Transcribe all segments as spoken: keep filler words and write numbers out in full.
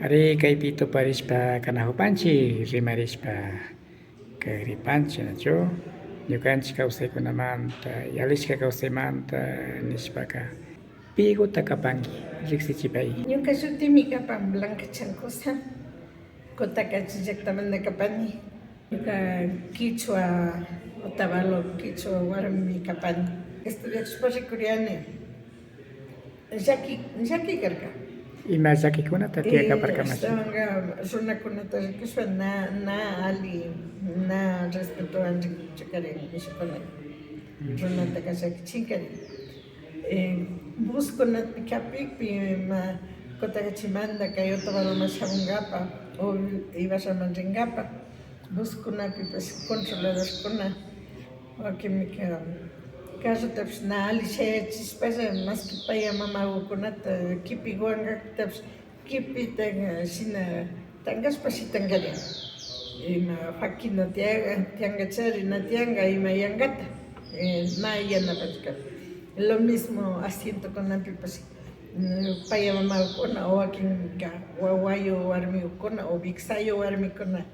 Ari, kaypi tuparishpa kanajupanchik, rimarishpa kagripanchik, nachu? Ñukanchik kawsaykunamanta, yalishka kawsaymanta nishpaka, piguta kapanki, riksichipay. Ñuka shutimi kapan Blanca Chancosa, Cotacachi llaktamanta kapani. Ñuka kichwa, Otavalo kichwa warmimi kapani. Estudiakushpa rikuriani. Llaki, llaki karka. Ima llakikunata tiyakaparka, eh, mashi? Ashtawanka runakunata rikushpa na, na ali, na respetowan rikuchikarin mishukuna. Runataka llakichinkarin. Eh, buskunapi kapikpi ima Cotacachimanta kay Otavaloman shamunkapa o Ibarraman rinkapa. Buskunapipash controladorkuna, wakinmika carrotapash na ali shayachishpalla, maski paya mamagukunata kipiwankapipash, kipita shina tankashpa shitankarin. Ima fakina tiyan, tiyankachari na tiyanka ima yankata, eh, na yanapachka. Lo mismo asientokunapipash, mm, paya mamagukuna o wakinka wawayu warmigukuna o wiksayu warmikuna,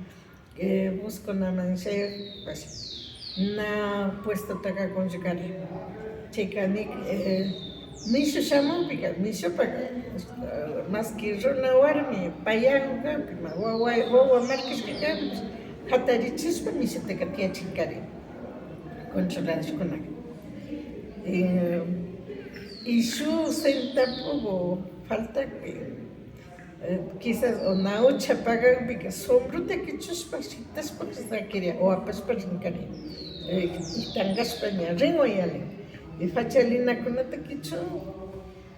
eh, buskunaman shayakpash na puestotaka kunllakari. Chayka ni, eh, mishu shamukpika, mishupaka, eh, maski runa warmi payagu kakpi, ma wawa, wawa markashka kakpipash, jatarichishpa mishutaka tiyachinkari controladorkunaka. Eh, y shuk centavo faltakpi, eh, quizás o na ucha pagakpika sombrota kichushpa shitashpa sakirian o apashpa rinkari, eh, y tankashpa ña rinwan yalin. Y fachalinakunata kichun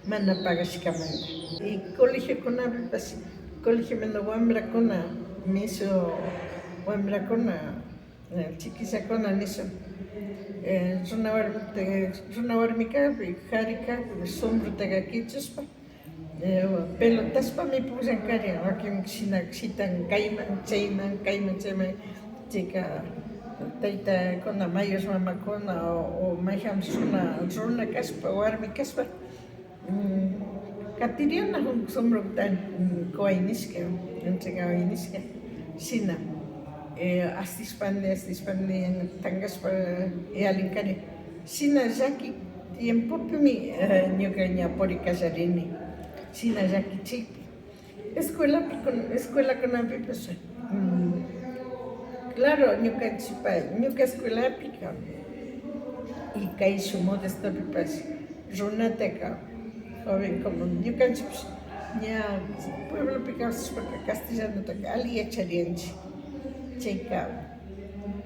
mana pagashkamanta. Y colegiokunapipash, colegiomanta wambrakuna, mishu wambrakuna, eh, chiquillakuna nishun, eh, runa warmi, eh, runa warmi kakpi, kari kakpi sombrotaka kichushpa, eh, pelotashpami pukllankarin, wakin shina shitan kayman chayman, kayman chayman, chayka taytakuna, mayor mamakuna o, o mayjan runa, runa kashpa, warmi kashpa, mm, katiriana jun sombrota, mm, kuway nishka, entregaway nishka, shina, eh, asishpandi, asishpandi, tankashpa, eh, yalinkari. Shina llaki tiempopimi, eh, ñuka ña puri kallarini, shina llakichikpi. Escuelapi kun-, escuelakunapipash, mm, claro, ñukanchikpa, ñuka escuelapika y kay shuk Modestopipash runataka, joven como ñukanchikpash ña pueblopi kawsashpaka castellanotaka ali yacharianchik. Chayka,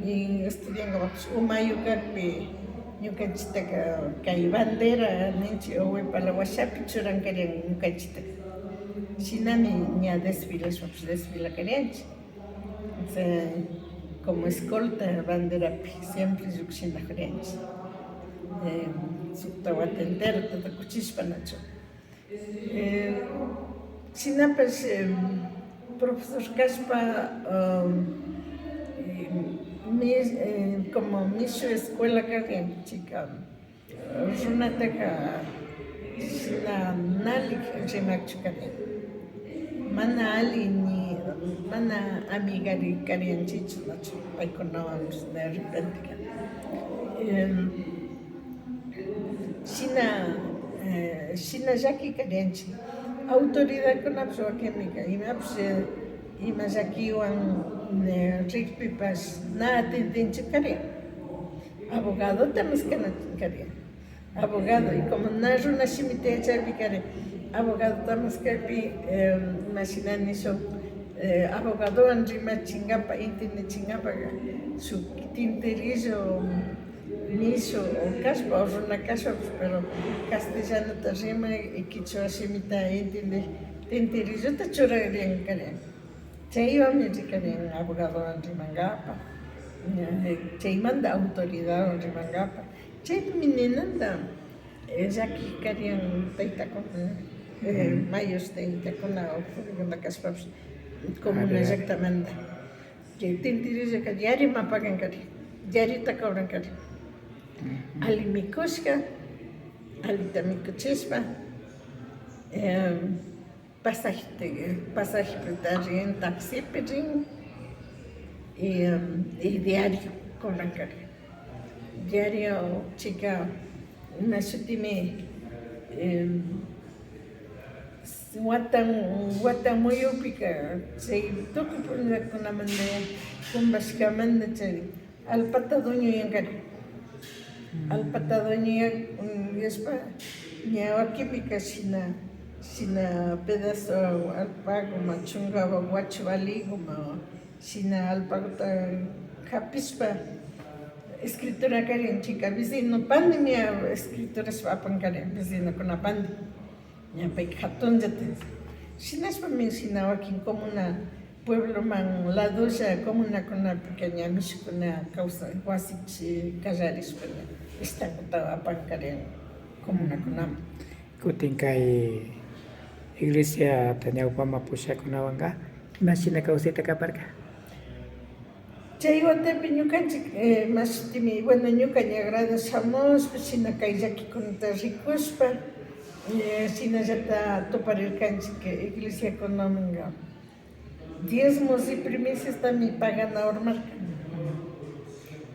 y estudiankapapash umayu kakpi ñukanchiktaka kay bandera ninchik o huipala washapi churankarian ñukanchiktaka. Shinami ña desfilashpapash desfilakarianchik. Entonces, como escolta banderapi siempre llukshinakurinchik. Eh, sukta wata enterota tukuchishpa nachu. Eh, shinapash, eh, profesor kashpa, um, eh, mi-, eh, como mishu escuela karin chayka, runataka shina nali rimakchu karin. Mana ali ni mana amigari karianchikchu nachu paykunawan de repenteka. Em, Shina, eh, shina llaki karianchik. Autoridadkunapash wakinmika imapash, eh, ima llakiwan, eh, rikpipash na atendinchu karian. Abogadota maskana karian. Abogado, y como na runa shimita yachakpi karian, abogadota maskakpi, eh, imashina nishun, eh, abogadowan rimachinkapa, intindichinkapaka shuk tintirillo, mishu o kashpa o runa kashpapash, pero castellanota rimay y kichwa shimita intindi tintirillota churariankarin. Chaywanmi rikarin abogadowan rimankapa, ña, chaymanta autoridadwan rimankapa. Chaypimi ninanta, eh, llaki karian taytakuna, eh, mayos taytakuna o jovenkuna kashpapash, comuna llaktamanta. Kay tintirillaka diario pagan kari, diariota cobran kari. Alli mikushka, allita mikuchishpa, em, Pasaje, pasaje rin, taxipi rin, y, em, y diario cobran karin. Diario chika, ima shutimi, em, watan, watan muyupika, chay tukuy punllakunamanta kumbashkamanta chay allpata dueñoyan karin. Allpata dueñoyan, mm, yashpa, ña wakinpika shina, shina pedazo allpaguma, chunga wachu valiguma, shina allpaguta japishpa, escritura karin, chika vecino pandemia escriturashpa apan karin, vecinokunapandi. Ña payka jatunllata. Shinashpami shina wakin comuna, puebloman ladolla comunakunapika ña mishukuna kawsan, wasichi kallarishpa ña estancota apan karin comunakunaman. Kutin kay iglesiata ñawpaman pushakunawanka imashina kawsayta kaparka? Chay watapi ñukanchik, eh, mashtimi, bueno, ñuka ña grado shamushpa, shina kay llakikunata rikushpa, eh, shinallata tuparirkanchik, eh, iglesiakunamanka diezmos y primiciastami pagana urmarka.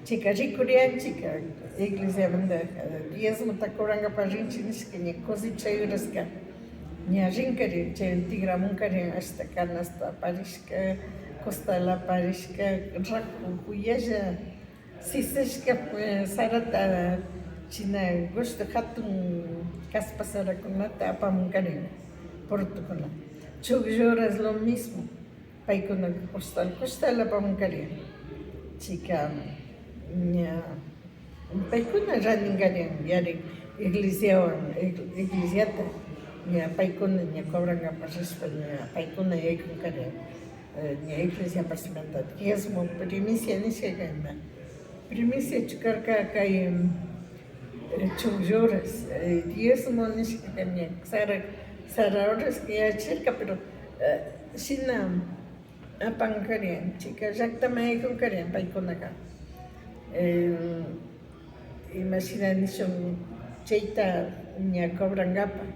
Chayka rikurianchik, eh, iglesiamanta, eh, diezmota cobrankapak rinchik nishka, ña cosecha horaska ña rinkarin, chay tigramunkarin, ashta canasta aparishka, costal aparishka, raku juyalla sisashka, eh, sarata, shina gushtu jatun kaspa sarakunata apamunkarin, portokuna. Chukllu horas lo mismo, paykunaka costal, costal apamunkarin. Chika, ña, paykuna randinkarin, yari, iglesiawan, ig-, iglesiata, ña, paykuna, ña, cobrankapak rishpa, ña, paykuna yaykunkarin, eh, ña, iglesiapak shimanta, diezmo, primicia nishkaka ima, primiciachu karka kay, eh, chukllu horas, eh, diezmo nishkaka ña, sara, sara horas yachirka, pero, eh, shina, apankarin, chika llaktaman yaykunkarin paykunaka. Eh, imashina nishun chayta ña cobrankapak.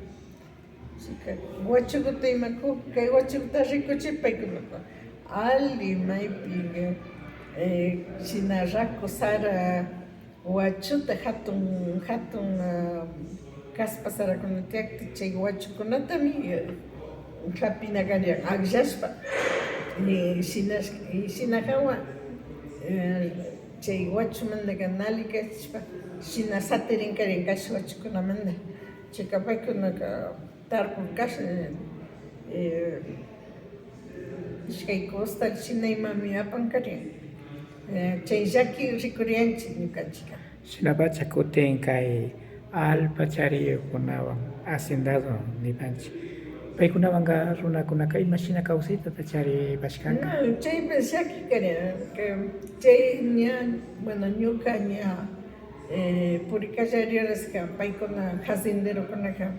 Chika wachukuta ima kuk, kay wachukuta rikuchik paykunaka. Alli maypi, eh, shina raku sara, wachuta jatun, jatun, ah, kaspa sarakuna tiyakta, chay wachukunatami, eh, japina karian, akllashpa. Y shina, y shina jawa, eh, chay wachumantaka nali kachishpa, shina satirin karian kashi wachukunamanta. Chayka paykunaka tarpurkash, eh, ishkay costal shina imami apankarin. Eh, chay llaki rikurianchik ñukanchikka. Shinapacha kutin kay allpa chariyukkunawan hacendado nipanchik. Paykunawanka runakunaka imashina kawsaytata charipashkanka? No, chaypash llaki karin, que chay ña, bueno, ñuka ña, eh, purikallari horaska paykuna hacenderokunaka,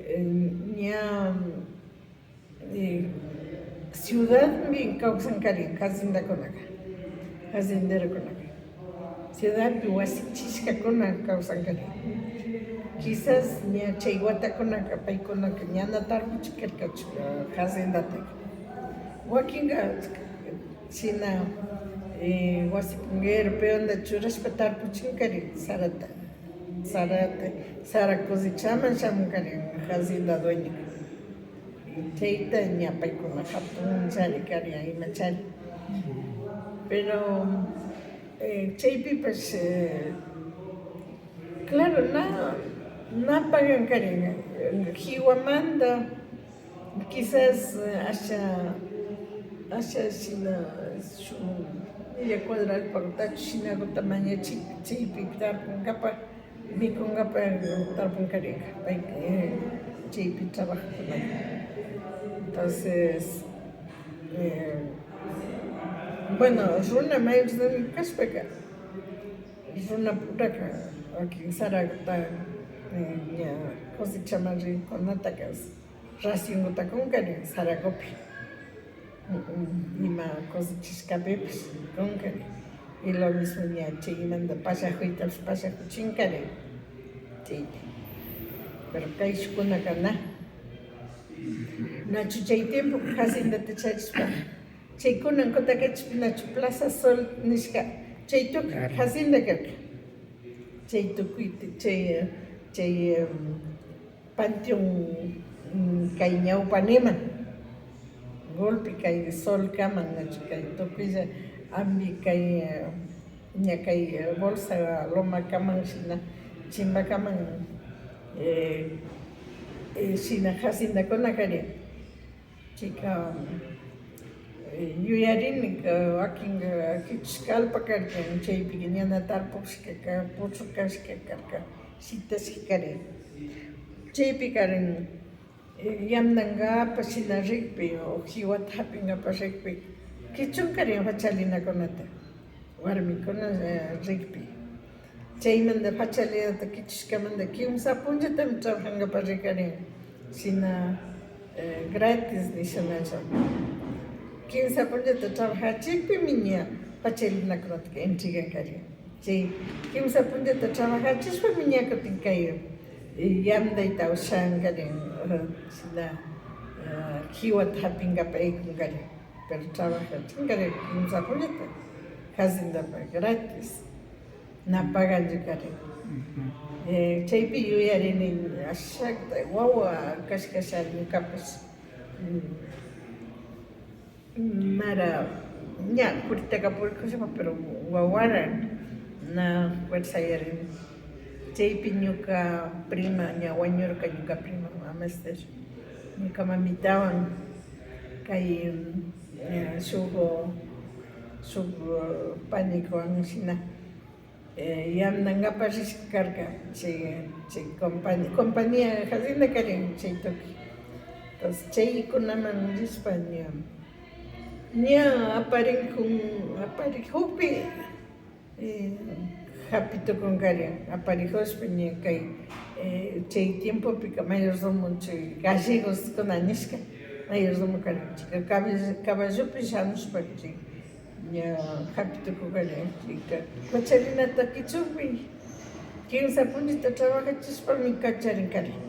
eh, ña, eh, ciudadmi kawsankarin haciendakunaka, hacienderokunaka. Ciudadpi wasichishkakuna kawsankarin. Quizás ña chay watakunaka paykunaka ñana tarpuchik karkachu, ah, haciendataka. Wakinka shina, eh, wasi punguero peonta churashpa tarpuchinkarin sarata. Sarata, sara cosechaman shamunkarin hacienda dueñoka. Chayta ña paykuna jatunllari karian imachari. Pero, eh, chaypipash, eh, claro, na, na pagankarin, eh, jiwamanta, quizás, eh, asha, asha shina shuk media cuadra allpagutachu shinaguta mañachikpi chaypi tarpunkapak, mikunkapak tarpunkarinka, pay, eh, chaypi trabajakunaka. Entonces, eh, bueno, runa mayor kashpaka, runapuraka wakin saraguta, eh, ña cosechaman rikunataka racionguta kunkarin saragupi. Mm, mm, ima cosechashkapipash kunkarin. Y lo mismo ña chay imanta pallakuytapash pallakuchinkarin. Chayta. Pero kayshukkunaka na. Nachu chay tiempo haciendata charishpa, chay kunan Cotacachipi nachu Plaza Sol nishka, chay tukuy hacienda karka. Chay tukuy, chay, chay, em, panteón, mm, kay ñawpaniman, golpe kay Solkaman, nachu kay tukuylla ambi kay, eh, ña kay, eh, Bolsa Lomakaman shina, Chimbakaman, eh, eh, shina haciendakuna karin. Chayka, eh, yuyarini, ka-, wakinka kichushka allpa karkan, chaypika ñana tarpushka, ka-, puchukashka karka, shitashka karin. Chaypi karin, eh, yamnankapak shina rikpi o kiwata hapinkapak rikpi, kichun karin fachalinakunata. Warmikuna, eh, rikpi. Chaymanta fachalinata kichushkamanta kimsa punllatami trabajankapak rikarin. Shina, eh, gratis nishanalla. Kimsa punllata trabajachikpimi ña fachalinakunataka entregan karin. Chay kimsa punllata trabajachishpami ña kutin kay, eh, yamtayta ushan karin, eh, shina, eh, kiwata hapinkapak yaykun karin. Pero trabajachinkarin kimsa punllata haciendapak gratis, na paganchu karin. Eh, chaypi yuyarini, ashakta wawa kashkasha ñukapash, mm, mara ña kuritaka purikushpa, pero wawara na fuerza yarini. Chaypi ñuka prima ña wañurka, ñuka prima mamester, ñuka mamitawan kay, eh, shuk, shuk, eh, panikuwan shina, eh, yamnankapak rishka karka chay, chay compañía, compañía hacienda karin chay tukuy. Entonces chaykunaman rishpa ña, ña aparikun, aparikukpi, eh, hapi tukunkarin, aparikushpa ña kay, eh, chay tiempopika mayordomo chay gallegoskuna nishka mayordomo karin, chayka cabe-, caballopi shamushpa chay ña hapi tukunkarin, chayka fachalinata kichunpi kimsa punllata trabajachishpami kacharinkarin.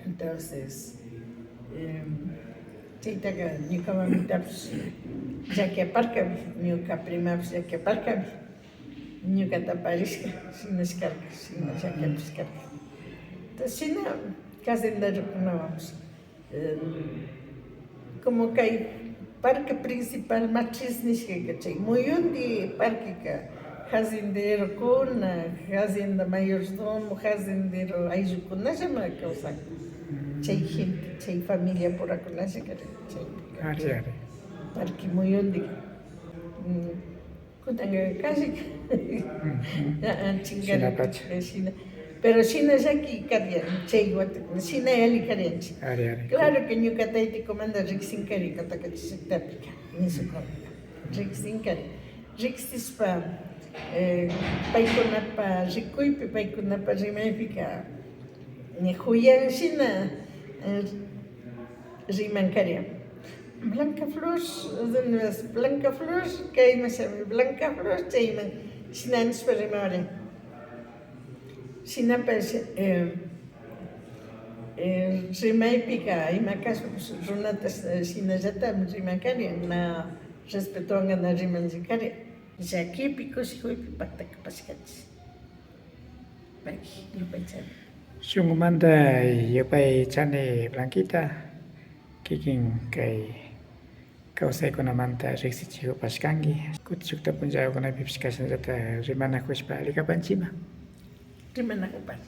Entonces, em, chaytaka ñuka mamitapash llakiyaparkami, ñuka primapash llakiyaparkami, ñukata aparishka, shinash karka, shina llakiyapash karka. Entonces, shina haciendarukunawanpash, em, como kay parque principal matriz nishkaka chay muyundi parqueka hacienderokuna, hacienda mayordomo, haciendero ayllukunallami kawsan. Chay gente, chay familia purakunalla karin chaypika. Ari, ari. Parque muyundi. Mm, kunanka kallika. Chinkapacha. Shina. Pero shina llaki karian, chay wata, shina yalli karianchik. Ari, ari. Claro que ñuka taytikumanta riksinkarin Cotacachi llaktapika, nisukunaka. Riksinkarin. Riksishpa, eh, paykunapa rikuypi, paykunapa rimaypika, eh, juyan shina, eh, rimankarin. Blanca Flor, Blanca Flor, kayman shami, Blanca Flor, chayman, shina nishpa rimawarin. Shinapash, eh, eh, rimaypika ima kashpapash runata, eh, shinallatami rimankarin, na respetowanka na rimanllakarin. Llakipi, kushikuypi pakta kapashkanchik. Pay, yupaychani. Shunkumanta yupaychani Blanquita, kikin kay kawsaykunamanta riksichikupashkanki. Kutin shukta punllakunapipish kashnallata rimanakushpa alli kapanchima. Rimanakupash.